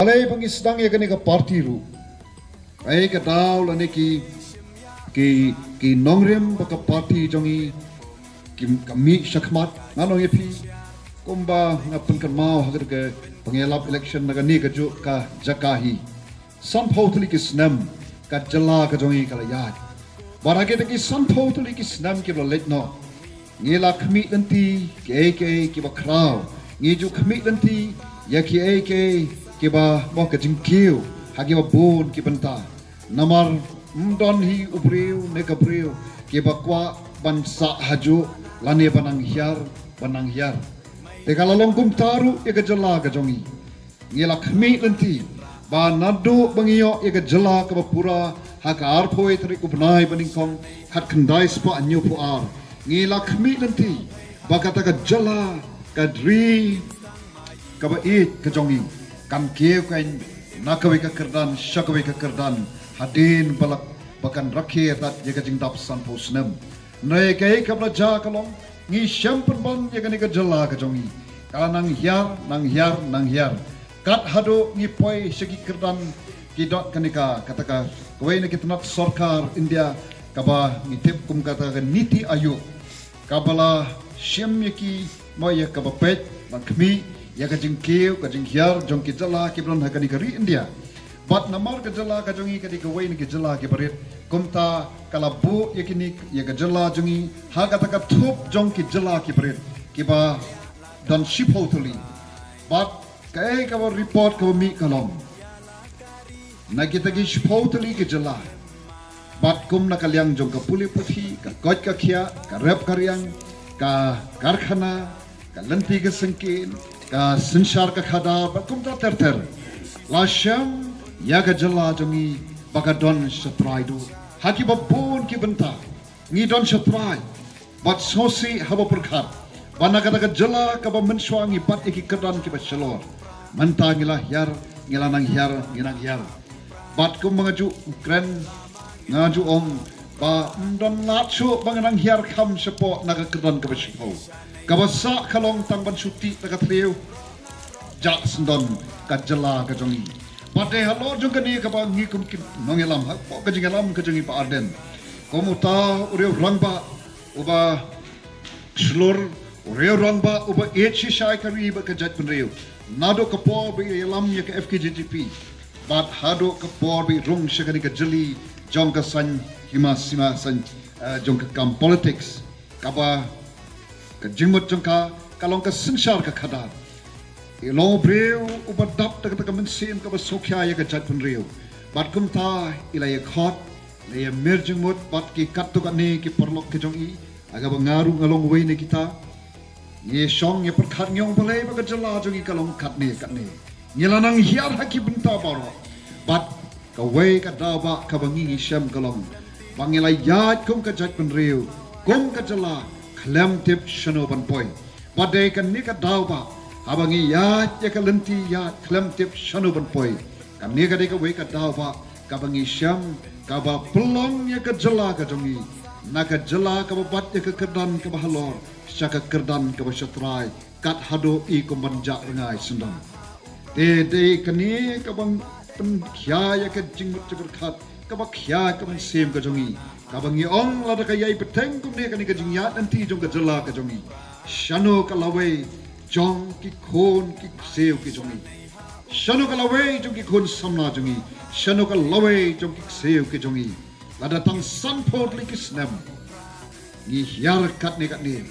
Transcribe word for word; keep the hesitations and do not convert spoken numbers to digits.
Balei ba ngi sdang ïa kane ka party ruh? Ai ka daw lane ki ki ki nongrim ba ka party jong ngi ki ka mih shakhmat. Nga ong ïa phi, kumba nga pynkynmaw ha ka ba ngi lap election na kane kajuh ka jaka hi. Sanphew tylli ki snem ka jylla ka jong ngi ka la ïaid. Bad ha kita ki sanphew tylli ki snem kiba la leit noh, ngi la khmih lynti kiei kiei kiba khraw. Ngi ju khmih lynti ïa kiei kiei kiba mo ka jingkiew ha kiba bun ki bynta. Namar ym don hi u briew ne ka briew kiba kwah ban sah hajuh lane ba nang hiar, ba nang hiar. Te ka la long kumta ruh ïa ka jylla ka jong ngi. Ngi la khmih lynti ba naduh ba ngi ïoh ïa ka jylla kaba pura ha ka arphew tarik u bnai ba nyngkong khatkhyndai spah hynñiewphew ar. Ngi la khmih lynti ba kata ka jylla ka ri kaba ïeit ka jong ngi kan kiew kan na kawei ka kyrdan sha kawei ka kyrdan hadien ba la ba kan rakhe tat ïa ka jingdap sanphew snem. Hynrei kaei kaba la jia ka long ngi shem pynban ïa kane ka jylla ka jong ngi ka nang hiar, nang hiar, nang hiar. Kat haduh ngi poi sha ki kyrdan ki dot kane ka kata ka kawei na ki tnat sorkar India kaba ngi tip kum kata ka Niti Aayog kaba la shim ïa ki mo ïa kaba peit ban khmih ïa ka jingkiew ka jinghiar jong ki jylla kiba don ha kane ka ri India. Bad namar ka jylla ka jong ngi ka dei kawei na ki jylla kiba rit, kumta ka la buh ïa kine ïa ka jylla jong ngi ha kata ka thup jong ki jylla kiba rit kiba don shiphew tylli. Bad kaei kaba report kaba mih ka long na kita ki shiphew tylli ki jylla. Bad kum na ka liang jong ka pule puthi, ka koit ka khiah, ka rep ka riang, ka karkhana, ka lynti ka syngkien, ka synshar ka khadar, bad kumta ter ter. La shem ïa ka jylla jong ngi ba ka don shatrai duh. Ha kiba bun ki bynta ngi don shatrai. Bad sngewsih haba pyrkhat ba na kata ka jylla kaba mynshuwa ngi bat ïa ki kyrdan kiba shalor. Mynta ngi la hiar, ngi la nang hiar, ngi nang hiar. Bad kumba nga ju kren, nga ju ong ba ym don lad shuh ba nga nang hiar kham shapoh na ka kyrdan kaba shiphew. Kaba sah ka long tang ban shu tih da ka thliew. Jah sngewdon ka jylla ka jong ngi. Bad dei halor jong kane kaba ngi kum ki nongïalam hapoh ka jingïalam ka jong ngi Bah Ardent, kum uta u riew rangbah uba shlur, u riew rangbah uba ïeit shisha ïa ka ri bad ka jaitbynriew. Naduh ka por ba i ïalam ïa ka F K J G P bad haduh ka por ba i rung sha kane ka jylli jong ka saiñ hima sima saiñ, eh, jong ka kam politics. Kaba ka jingmut jong ka ka long ka synshar ka khadar. I long u briew uba dap da kata ka mynsiem kaba sngewkhia ïa ka jaitbynriew. Bad kumta i la ïa khot, la ïa mir jingmut bad ki katto katne ki paralok ki jong i, ha kaba nga ruh nga long uwei na kita. Ngi shong ngi pyrkhat ngi ong balei ba ka jylla jong ngi ka long katne katne. Ngi la nang hiar ha ki bynta baroh. Bad kawei ka daw ba kaba ngi ngi shem ka long ba ngi la ïaid kum ka jaitbynriew, kum ka jylla khlem tip shano ban poi. Bad dei kane ka daw ba haba ngi ïaid ïa ka lynti ïaid khlem tip shano ban poi. Kane ka dei kawei ka daw ba kaba ngi shem kaba pynlong ïa ka jylla ka jong ngi na ka jylla kaba bat ïa ka kyrdan kaba halor sha ka kyrdan kaba shatrai. Kat haduh i kum ban jah rngai sngewdon. Te dei kane kaba pynkhia ïa ka jingmut jingpyrkhat kaba khia ka mynsiem ka jong ngi kaba ngi ong lada ka ïai bteng kumne kane ka jingïaid lynti jong ka jylla ka jong ngi. Shano ka lawei jong ki khun ki ksiew ki jong ngi? Shano ka lawei jong ki khun samla jong ngi? Shano ka lawei jong ki ksiew ki jong ngi? Lada tang sanphew tylli ki snem ngi hiar katne katne.